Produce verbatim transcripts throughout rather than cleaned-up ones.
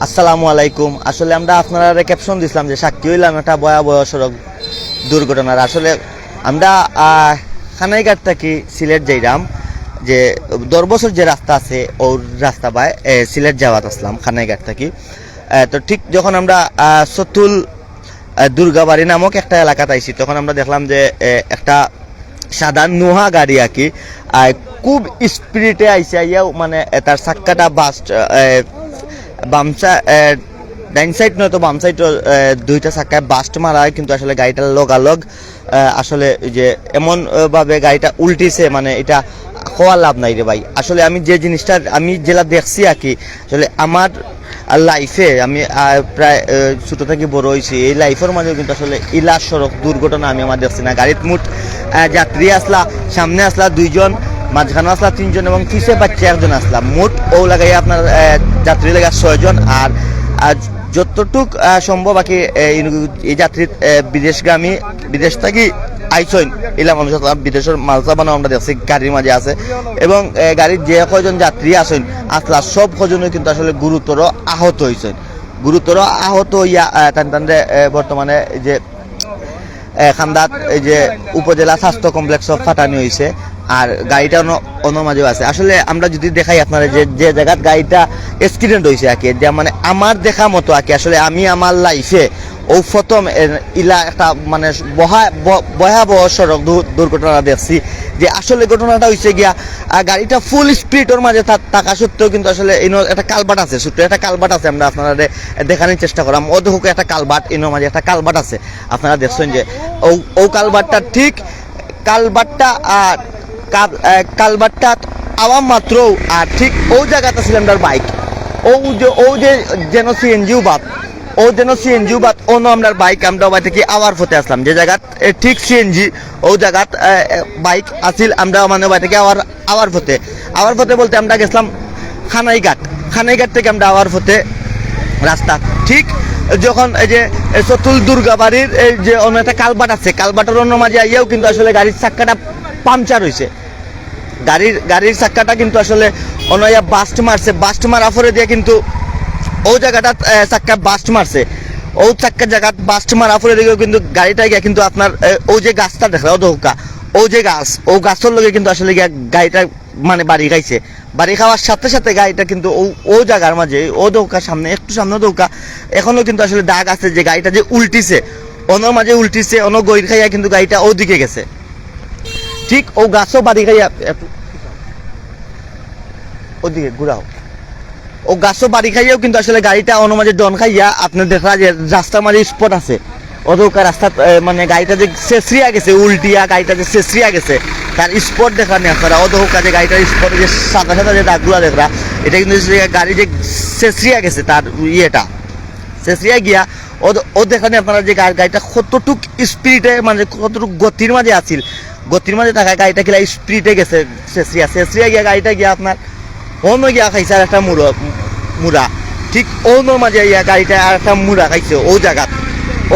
আসসালামু আলাইকুম। আসলে আমরা আপনারারে ক্যাপশন দিছিলাম যে সাক্ষী হইলাম একটা ভয়াবহ সড়ক দুর্ঘটনার। আসলে আমরা, আহ, কানাইঘাট থাকি সিলেট যাইরাম, যে দশ বছর যে রাস্তা আছে, ওর রাস্তা বায়, এ, সিলেট যাওয়াত আসলাম কানাইঘাট থাকি। এ, তো ঠিক যখন আমরা, আহ, সতুল, আহ, দুর্গাবাড়ি নামক একটা এলাকাত আইছি, তখন আমরা দেখলাম যে, এ, একটা সাদা নোহা গাড়ি আর কি, আর খুব স্পিডে আইছে, আইয়াও মানে, এ, তার চাক্কাটা বাস্ট, এ, বাম সা-, এ, ডাইন সাইড নয়তো বাম সাইড, এ, দুইটা চাক্কায় বাস্ট মারা হয়, কিন্তু আসলে গাড়িটা লগালগ, এ, আসলে ওই যে এমন, এ, ভাবে গাড়িটা উল্টিছে, মানে এটা কওয়া লাভ নাই রে ভাই। আসলে আমি যে জিনিসটা আমি যেলা দেখছি আর কি, আসলে আমার লাইফে আমি, আহ, প্রায়, আহ, ছোট থাকি বড় হইছি, এই লাইফের মাঝে কিন্তু আসলে ইলা সড়ক দুর্ঘটনা আমি আমার দেখছি না। গাড়িত মোট, আহ, যাত্রী আসলা, সামনে আসলা দুইজন, মাঝখানে আসলা তিনজন এবং পিছে বাচ্চা একজন আসলা। মোট ও লাগাই আপনার, আহ, যাত্রী লাগা ছয়জন। আর, আর যতটুক, আহ, সম্ভব আর কি, আহ, এই, এই যাত্রী, আহ, বিদেশগামী, বিদেশ থাকি আইছইন, ইলা মানুষ আসলা, বিদেশের মালসা বানাও আমরা দেখছি গাড়ির মাঝে আছে। এবং, আহ, গাড়ির যে কয়জন যাত্রী আছইন, আসলা সব কয়জনই কিন্তু আসলে গুরুতর আহত হইছইন। গুরুতর আহত হইয়া, আহ, তান তানরে, আহ, বর্তমানে যে, আহ, খান্দাত এই যে উপজেলা স্বাস্থ্য কমপ্লেক্সো পাঠানি হইছে। আর গাড়িটা অনো, অনো মাঝেও আছে। আসলে আমরা যদি দেখাই আপনারা যে, যে জায়গাত গাড়িটা অ্যাক্সিডেন্ট হইছে আর কি, যে মানে আমার দেখা মতো আর কি, আসলে আমি আমার লাইফে ও প্রথম এ, ইলা একটা মানে বহা-, ব-, ভয়াবহ সড়ক দু-, দুর্ঘটনা দেখছি। যে আসলে ঘটনাটা হইছে গিয়া, আহ, গাড়িটা ফুল স্পিডের মাঝে থা-, থাকা সত্ত্বেও কিন্তু আসলে ইনো একটা কালভার্ট আছে, ছোট্ট একটা কালভার্ট আছে, আমরা আপনারারে দেখানোর চেষ্টা করাম। ও দেখো একটা কালভার্ট, ইনোর মাঝে একটা কালভার্ট আছে, আপনারা দেখছেন যে ও, ও কালভার্টটা ঠিক কালভার্টটা, আহ, কাল-, আহ, কালভার্টটা আওয়া মাত্র আর ঠিক ও জায়গাতে ছিলাম তার বাইক, ও যে, ও যে যেন সিএনজি বাদ, ও যেন সিএনজি বাদ, অনো আমরার বাইক, আমরা বাড়ি থাকি আওয়ার পথে আসলাম, যে জায়গাত, এ, ঠিক সিএনজি, ও জায়গাত, এ, এ, বাইক আছিল, আমরা মানে বাড়ি থাকি আওয়ার, আওয়ার পথে, আওয়ার পথে বলতে আমরা গেছিলাম খানাইঘাট, খানাইঘাট থেকে আমরা আওয়ার পথে রাস্তা, ঠিক যখন এই যে, এ, সতুল দুর্গাবাড়ির এই যে অন্য একটা কালভার্ট আছে, কালভার্টের অন্য মাঝে আইয়াও কিন্তু আসলে গাড়ির চাক্কাটা পাংচার হইছে। গাড়ির, গাড়ির চাক্কাটা কিন্তু আসলে অনয়া বাস্ট মারছে, বাস্ট মারা পরে দিয়া কিন্তু ও জায়গাটাত, এ, চাক্কা বাস্ট মারছে। ও চাক্কা জায়গাত বাস্ট মারা পরে দিকেও কিন্তু গাড়িটা গিয়া কিন্তু আপনার, এ, ও যে গাছটা দেখরা, ও দোকা, ও যে গাছ, ও গাছর লগে কিন্তু আসলে গিয়া গাড়িটা মানে বাড়ি খাইছে। বাড়ি খাওয়ার সাথে সাথে গাড়িটা কিন্তু ও, ও জায়গার মাঝে, ও দোকা সামনে, একটু সামনে দোকা, এখনো কিন্তু আসলে দাগ আছে যে গাড়িটা যে উল্টিছে, অনর মাঝে উল্টিছে, অনো গইর খাইয়া কিন্তু গাড়িটা ওদিকে গেছে। ঠিক ও গাছও বাড়ি খাইয়া, একটু ওদিকে ঘুরাও। ও গাছও বাড়ি খাইয়াও কিন্তু আসলে গাড়িটা অনো মাঝে ডন খাইয়া, আপনি দেখরা যে রাস্তার মাঝে স্পট আছে, অদৌকা রাস্তাত, এ, মানে গাড়িটা যে ছেঁচড়িয়া গেছে, উল্টিয়া গাড়িটা যে ছেঁচড়িয়া গেছে, তার স্পট দেখরা নি আপনারা। অদৌকা যে গাড়িটার স্পটে যে সাদা সাদা যে দাগগুলা দেখরা, এটা কিন্তু যে গাড়ি যে ছেঁচড়িয়া গেছে, তার ইয়েটা ছেঁচড়িয়া গিয়া, ও, ও দেখরা নি আপনারা যে গা-, গাড়িটা কতটুক স্পিডে, মানে কতটুক গতির মাঝে আছিল, গতির মাঝে থাকা গাড়িটা কিলা স্পিডে গেছে, ছেঁচড়িয়া, ছেঁচড়িয়া গিয়া গাড়িটা গিয়া আপনার অনো গিয়া খাইছে আর একটা মুড়ো, মুড়া। ঠিক অনোর মাঝে ইয়া গাড়িটা আর একটা মুড়া খাইছে ও জায়গাত।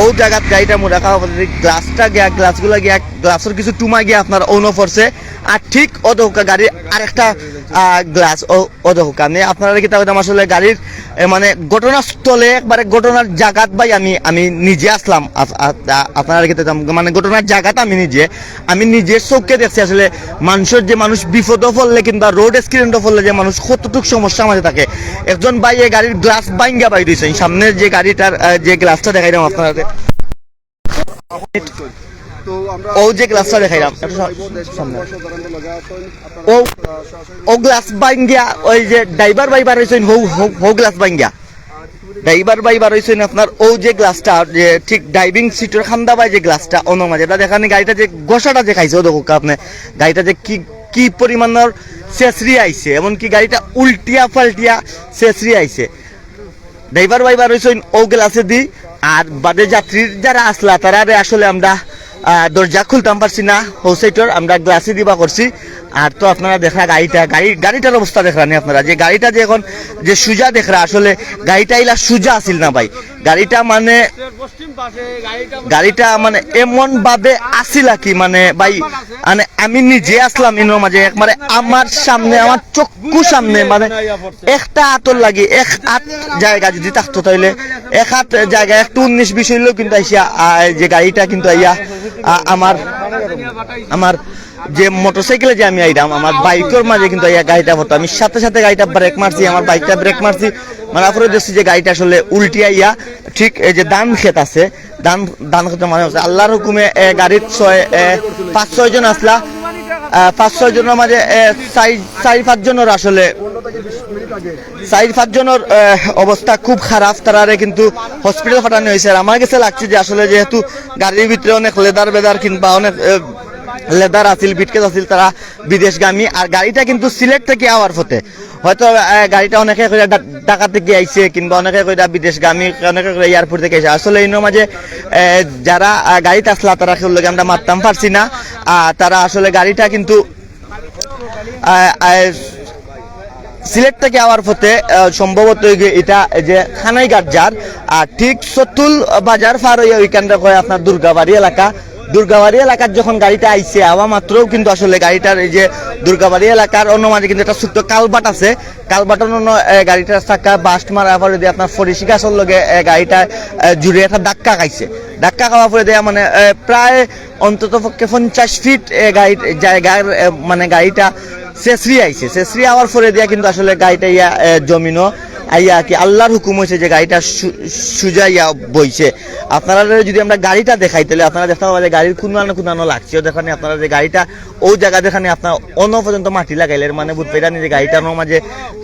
ও জায়গাত গাড়িটা মুড়া খাওয়া পরে গ্লাসটা গিয়া, গ্লাসগুলা গিয়া, গ্লাসর কিছু টুমা গিয়া আপনার অনো পড়ছে। আর ঠিক অদৌকা গাড়ির আরেকটা, আহ, গ্লাস ও, অদৌকা। আমি আপনারা কিতা কইতাম আসলে গাড়ির, এ, মানে ঘটনাস্থলে একবারে ঘটনার জায়গাত ভাই আমি, আমি নিজে আসলাম। আপ-, আ-, আ-, আপনারা কিতা কইতাম, মানে ঘটনার জায়গাত আমি নিজে আমি নিজের চোখে দেখছি আসলে মানুষের যে মানুষ বিপদও পড়লে কিংবা রোড অ্যাক্সিডেন্টও পড়লে যে মানুষ কতটুক সমস্যার মাঝে থাকে। একজন ভাইয়ে গাড়ির গ্লাস ভাঙ্গা বাইর হইছে, সামনের যে গাড়িটার, আহ, যে গ্লাসটা দেখাইলাম আপনাদের, ও যে গ্লাসটা দেখাইলাম, একটু সা-, সামনে। ও, ও গ্লাস ভাঙ্গিয়া ওই যে ড্রাইভার ভাই বার হইছেন, হৌ, হৌ, হৌ গ্লাস ভাঙ্গিয়া। ড্রাইভার ভাই বার হইছেন আপনার ও যে গ্লাসটা, যে ঠিক ড্রাইভিং সিটের খান্দা বায় যে গ্লাসটা, অনো মাঝে এটা দেখেন গাড়িটা যে ঘষাটা যে খাইছে, ও দেখো আপনি গাড়িটা যে কি, কি পরিমাণর ছেঁচড়ি আইছে, এমনকি গাড়িটা উল্টিয়া পাল্টিয়া ছেঁচড়ি আইছে। ড্রাইভার ভাই বার হইছেন ও গ্লাসে দি, আর বাদে যাত্রীর যারা আসলা তারারে আসলে আমরা আহ, দরজা খুলতাম পারছি না, হউ সাইডর আমরা গ্লাসি দিবা করছি। আর তো আপনারা দেখরা গাড়িটা, গাড়ি, গাড়িটার অবস্থা দেখরা নি আপনারা, যে গাড়িটা যে এখন যে সুজা দেখরা, আসলে গাড়িটা ইলা সুজা আছিল না ভাই। গাড়িটা মানে, গাড়িটা মানে এমন ভাবে আছিল আর কি, মানে ভাই, মানে আমি নিজে আছলাম ইনোর মাঝে, একবারে আমার সামনে, আমার চক্ষু সামনে, মানে একটা আতর লাগি, এক আত জায়গা যদি থাকতো, তাইলে এক আত জায়গা একটু উনিশ বিশ অইলেও কিন্তু আইসা, আহ, যে গাড়িটা কিন্তু আইয়া, আহ, আমার, আমার যে মোটরসাইকেলে যে আমি আইরাম, আমার বাইকর মাঝে কিন্তু আইয়া গাড়িটা পড়তো। আমি সাথে সাথে গাড়িটা ব্রেক মারছি, আমার বাইকটা ব্রেক মারছি, মারার পরে দেখছি যে গাড়িটা আসলে উল্টি আইয়া ঠিক এই যে ধান খেত আছে, ধান, ধান খেতের মাঝে আছে। আল্লাহর হুকুমে, এ, গাড়িত ছয়, এ, পাঁচ ছয় জন আসলা, আহ, পাঁচ ছয় জনের মাঝে, এ, চাই, চার পাঁচ জনের আসলে, চার পাঁচ জনের, এ, অবস্থা খুব খারাপ। তারারে কিন্তু হসপিটাল পাঠানো হয়েছে। আর আমার কাছে লাগছে যে আসলে যেহেতু গাড়ির ভিতরে অনেক লেদার বেদার কিংবা অনেক, এ, লেদার আছিল, ব্রিফকেস আছিল, তারা বিদেশগামী। আর গাড়িটা কিন্তু সিলেট থেকে আওয়ার পথে, হয়তো, এ, গাড়িটা অনেকে কইরা ঢা-, ঢাকা থেকে আইছে, কিংবা অনেকে কইরা বিদেশগামী, অনেকে কইরা এয়ারপোর্ট থেকে আইছে। আসলে ইনোর মাঝে, এ, যারা, আ, গাড়িত আসলা, তারা কেউ লগে আমরা মাততাম পারছি না। আ, তারা আসলে গাড়িটা কিন্তু, আ, আ, সিলেট থেকে আওয়ার পথে, আ, সম্ভবত এই যে এটা এই যে খানাইঘাট যার, আর ঠিক সতুল বাজার পার হইয়া ওইখানটা কয় আপনার দুর্গাবাড়ি এলাকা। দুর্গাবাড়ি এলাকার যখন গাড়িটা আইছে, আওয়া মাত্রও কিন্তু আসলে গাড়িটার এই যে দুর্গাবাড়ি এলাকার অন্য মাঝে কিন্তু একটা ছোট্ট কালভার্ট আছে, কালভার্টর অন্য, এ, গাড়িটার চাকা বাস্ট মারার পরে দিয়ে আপনার ফরিস গাছর লগে, এ, গাড়িটা, এ, জুড়ে একটা ধাক্কা খাইছে। ধাক্কা খাওয়ার পরে দিয়ে মানে, এ, প্রায় অন্তত পক্ষে পঞ্চাশ ফিট, এ, গাড়ি জায়গার, এ, মানে গাড়িটা শেষরি আইছে। শেষরি আওয়ার পরে দিয়া কিন্তু আসলে গাড়িটা ইয়া, এ, জমিনও আইয়া কি আল্লাহর হুকুম হয়েছে যে গাড়িটা সু-, সুজা ইয়া বইছে। আপনারা যদি আমরা গাড়িটা দেখাই, তাহলে আপনারা দেখতে পাবেন যে গাড়ির কুনানো কুনানো লাগছে। ও দেখানি আপনারা যে গাড়িটা, ও জায়গা দেখানি আপনার অন্য পর্যন্ত মাটি লাগাইলে, মানে বুঝ পাইরা নি যে গাড়িটার মাঝে,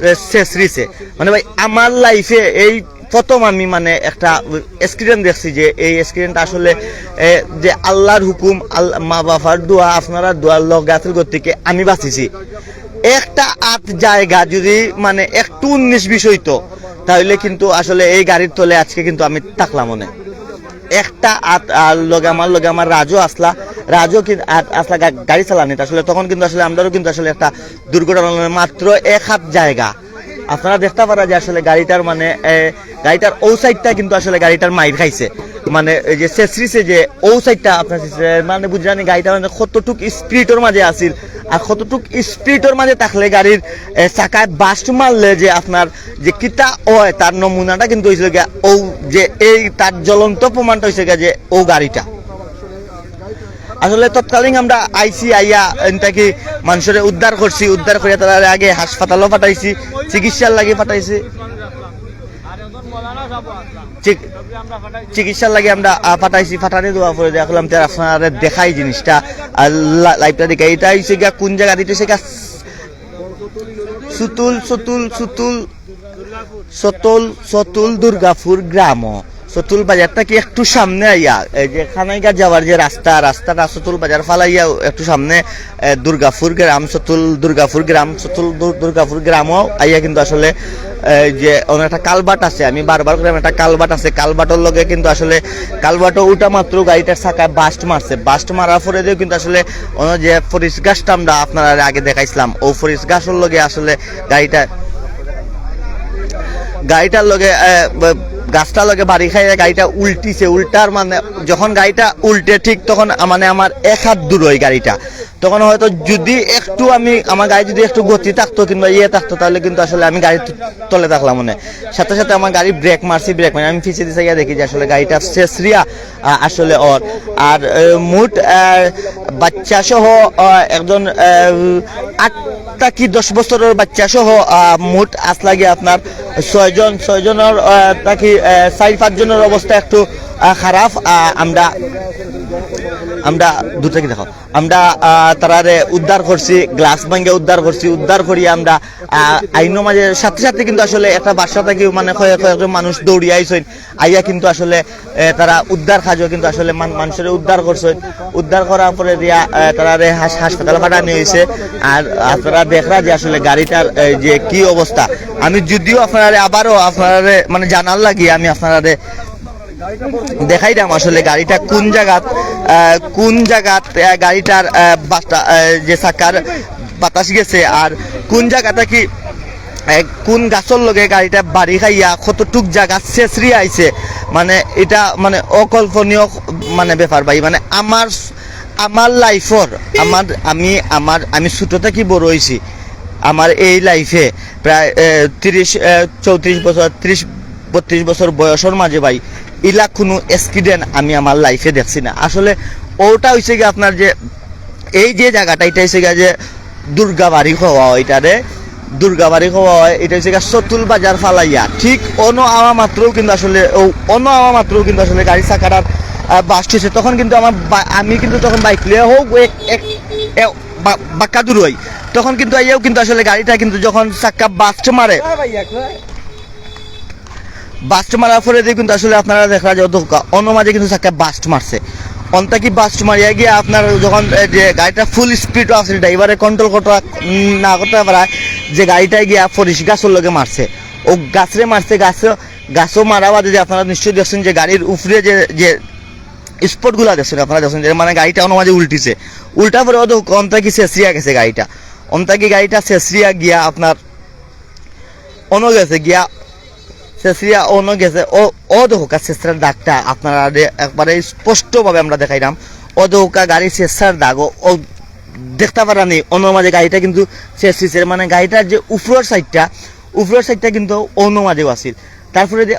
এ, শেষরিছে। মানে ভাই, আমার লাইফে এই প্রথম আমি মানে একটা অ্যাক্সিডেন্ট দেখছি, যে এই অ্যাক্সিডেন্টটা আসলে, এ, যে আল্লাহর হুকুম, আল-, মা বাবার দোয়া, আপনারা দোয়ার লগে আছিল গতিকে আমি বাঁচিছি। একটা আত জায়গা যদি মানে একটু উনিশ বিশ হইতো, তাহলে কিন্তু আসলে এই গাড়ির তলে আজকে কিন্তু আমি থাকলাম অনে। একটা আত, আর লগে আমার, লগে আমার রাজও আসলা, রাজও কিন্তু আত আসলা গা-, গাড়ি চালানিত আসলে, তখন কিন্তু আসলে আমরারও কিন্তু আসলে একটা দুর্ঘটনা হলো, মাত্র এক হাত জায়গা। আপনারা দেখতে পারা যে আসলে গাড়িটার মানে, এ, গাড়িটার ও সাইডটা কিন্তু আসলে গাড়িটার মাইর খাইছে, মানে এই যে শেষরিছে যে ও সাইডটা আপনার শেষরিছে, মানে বুঝলেন গাড়িটা মানে কতটুক স্পিডর মাঝে আছিল, আর কতটুক স্পিডর মাঝে থাকলে গাড়ির, এ, চাকায় বাস্ট মারলে যে আপনার যে কিতা হয়, তার নমুনাটা কিন্তু হয়েছিল গিয়া ও, যে এই তার জ্বলন্ত প্রমাণটা হয়েছে গিয়া যে ও গাড়িটা। আসলে তৎকালীন আমরা আইছি, আইয়া এনতাকি মানুষরে উদ্ধার করছি, উদ্ধার করিয়া তারা আগে হাসপাতালও পাঠাইছি, চিকিৎসার লাগি পাঠাইছি। চিক-, চিকিৎসার লাগি আমরা, আহ, পাঠাইছি, পাঠানি দেওয়া পরে দেখলাম, তে আপনারা দেখাই জিনিসটা, আর লা-, লাইভটা দেখে, এটা হইছে গিয়া কোন জায়গা দিতে, হইছে গিয়া সুতুল, সুতুল, সুতুল, সতুল, সতুল দুর্গাপুর গ্রাম। সতুল বাজার থাকি একটু সামনে আইয়া, এই যে খানাইঘাট যাওয়ার যে রাস্তা, রাস্তাটা সতুল বাজার ফালাইয়া একটু সামনে, এ, দুর্গাপুর গ্রাম, সতুল দুর্গাপুর গ্রাম, সতুল দু-, দুর্গাপুর গ্রামও আইয়া কিন্তু আসলে, এ, যে অনেক একটা কালভার্ট আছে, আমি বারবার করে একটা কালভার্ট আছে, কালভার্টর লগে কিন্তু আসলে কালভার্টও উঠা মাত্র গাড়িটার চাকায় বাস্ট মারছে, বাস্ট মারার পরে দিয়েও কিন্তু আসলে অন্য যে ফরিস গাছটা আমরা আপনারা আগে দেখাইছিলাম, ও ফরিস গাছর লগে আসলে গাড়িটা, গাড়িটার লগে, এ, ব-, গাছটার লগে বাড়ি খাইয়া গাড়িটা উল্টিছে। উল্টার মানে যখন গাড়িটা উল্টে ঠিক তখন আ-, মানে আমার এক হাত দূর ওই গাড়িটা। তখন হয়তো যদি একটু আমি, আমার গাড়ি যদি একটু গতি থাকতো কিংবা ইয়ে থাকতো, তাহলে কিন্তু আসলে আমি গাড়ির ত-, তলে থাকলাম মানে। সাথে সাথে আমার গাড়ি ব্রেক মারছি, ব্রেক মানে আমি পিছে দিকে গিয়া দেখি যে আসলে গাড়িটা শেষরিয়া, আ, আসলে ওর। আর, এ, মোট, আ, বাচ্চা সহ, আ, একজন, আ, আট থাকি দশ বছরের বাচ্চা সহ, আ, মোট আসলা গিয়া আপনার ছয়জন, ছয়জনের, আ, থাকি, আ, চার পাঁচজনের অবস্থা একটু, আ, খারাপ। আ, আমরা, আমরা দূর থাকি দেখো, আমরা, আ, তারারে উদ্ধার করছি, গ্লাস ভাঙ্গে উদ্ধার করছি, উদ্ধার করি আমরা, আ, আইনো মাঝে সাথে সাথে কিন্তু আসলে একটা বাসা থাকি মানে কয়েক, কয়েকজন মানুষ দৌড়িয়া আইছইন, আইয়া কিন্তু আসলে, এ, তারা উদ্ধার কাজও কিন্তু আসলে মান-, মানুষের উদ্ধার করছে। উদ্ধার করার পরে দিয়া, এ, তারারে হাস-, হাসপাতালে পাঠানি হয়েছে। আর আপনারা দেখরা যে আসলে গাড়িটার, এ, যে কি অবস্থা, আমি যদিও আপনারারে আবারও আপনারারে মানে জানার লাগি আমি আপনারারে দেখাইরাম আসলে গাড়িটা কোন জাগাত, আহ, কোন জাগাত, আহ, গাড়িটার, আহ, বাতা-, আহ, যে চাকার বাতাস গেছে আর কোন জাগাটা কি, আহ, কোন গাছর লগে গাড়িটা বাড়ি খাইয়া কতটুক জাগা ছেছরিয়া আইছে। মানে ইটা মানে অকল্পনীয় মানে ব্যাপার ভাই। মানে আমার, আমার লাইফর, আমার, আমি, আমার, আমি ছোট থাকি বড় অইছি, আমার এই লাইফে প্রায়, আহ, তিরিশ, আহ, চৌত্রিশ বছর, ত্রিশ বত্রিশ বছর বয়সর মাঝে ভাই, ইলা কুনু অ্যাক্সিডেন্ট আমি আমার লাইফে দেখছি না। আসলে ওটা অইছে গিয়া আপনার যে, এই যে জাগাটা, ইটা অইছে গিয়া যে দুর্গাবাড়ি কওয়া অয় ইটারে, দুর্গাবাড়ি কওয়া অয়, ইটা অইছে গিয়া সতুল বাজার ফালাইয়া। ঠিক অনো আওয়া মাত্রও কিন্তু আসলে, ও অনো আওয়া মাত্রও কিন্তু আসলে গাড়ি চাকাটার, আহ, বাস্ট অইছে। তখন কিন্তু আমার বা-, আমি কিন্তু তখন বাইক লইয়া হোক এক, এক, এ, বা-, বাক্কা দূর অই, তখন কিন্তু আইয়াও কিন্তু আসলে গাড়িটা কিন্তু যখন চাক্কা বাস্ট মারে, বাস্ট মারার পরে যে কিন্তু আসলে আপনারা দেখরা যে অত অনো মাঝে কিন্তু চাক্কা বাস্ট মারছে। অন্তা কি বাস্ট মারিয়া গিয়া আপনার যখন, এ, যে গাড়িটা ফুল স্পিডও আছে, ড্রাইভারে কন্ট্রোল করতে, উম, না করতে পারায় যে গাড়িটা গিয়া ফরিস গাছর লগে মারছে। ও গাছরে মারছে, গাছ, গাছও মারা বাদে যে আপনারা নিশ্চয়ই দেখছেন যে গাড়ির উপরে যে, যে স্পটগুলা দেখছেন, আপনারা দেখছেন যে মানে গাড়িটা অনো মাঝে উল্টিছে, উল্টার পরে অত অন্তা কি ছেছরিয়া গেছে গাড়িটা, অন্তা কি গাড়িটা ছেছরিয়া গিয়া আপনার অনো গেছে গিয়া, ছেছরিয়া অনো গেছে। ও, অ দেখউক্কা ছেছরার দাগটা আপনারারে একবারে স্পষ্টভাবে আমরা দেখাইরাম। অ দেখউক্কা গাড়ি ছেছরার দাগ, ও, ও দেখতা পারানি, অনো মাঝে গাড়িটা কিন্তু ছেছরিছে, মানে গাড়িটার যে উপরর সাইডটা, উপরর সাইডটা কিন্তু অনো মাঝেও আছিল। তারপরে যে,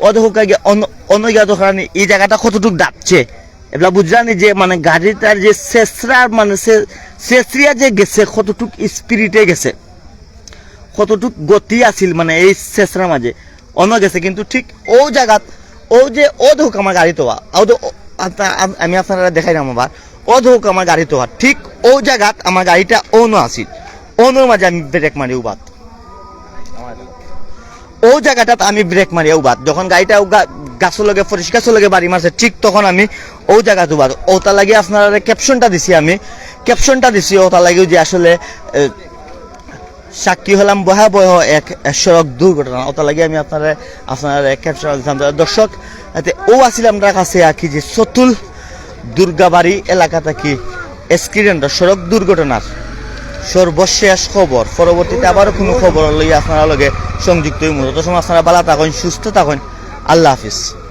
অ দেখউক্কা গিয়া, অনো, অনো গিয়া দেখরানি, এই জাগাটা কতটুক দাবছে, এবলা বুঝরানি যে মানে গাড়িটার যে ছেছরার মানে সে, ছেছরিয়া যে গেছে, কতটুক স্পিডে গেছে, কতটুক গতি আছিল মানে এই ছেছরার মাঝে, অনো গেছে। কিন্তু ঠিক অউ জাগাত, অউ যে অ দেখউক্কা আমার গাড়ি থওয়া, অউ দে-, অ-, আ-, আ-, আমি আপনারারে দেখাইরাম আবার, অ দেখউক্কা আমার গাড়ি থওয়া, ঠিক অউ জাগাত আমার গাড়িটা অনো আছিল, অনোর মাঝে আমি ব্রেক মারি উবাত। অউ জাগাটাত আমি ব্রেক মারিয়া উবাত, যখন গাড়িটা অউ গা-, গাছর লগে, ফরিস গাছর লগে বাড়ি মারছে, ঠিক তখন আমি অউ জাগাত উবাত। অতার লাগি আপনারারে ক্যাপশনটা দিছি আমি, ক্যাপশনটা দিছি অতার লাগি যে আসলে, এ, সাক্ষী হলাম ভয়াবহ এক, এ, সড়ক দুর্ঘটনা। অতার লাগি আমি আপনারারে, আপনারারে ক্যাপশন দিতাম। তো দর্শক, এতে অউ আছিল আমরার কাছে আর কি যে সতুল দুর্গাবাড়ি এলাকা থাকি অ্যাক্সিডেন্ট, সড়ক দুর্ঘটনার সর্বশেষ খবর। পরবর্তীতে আবারও কুনু খবর লইয়া আপনারার লগে সংযুক্ত অইমু। তত সময় আপনারা ভালা থাকইন, সুস্থ থাকইন। আল্লাহ হাফিজ।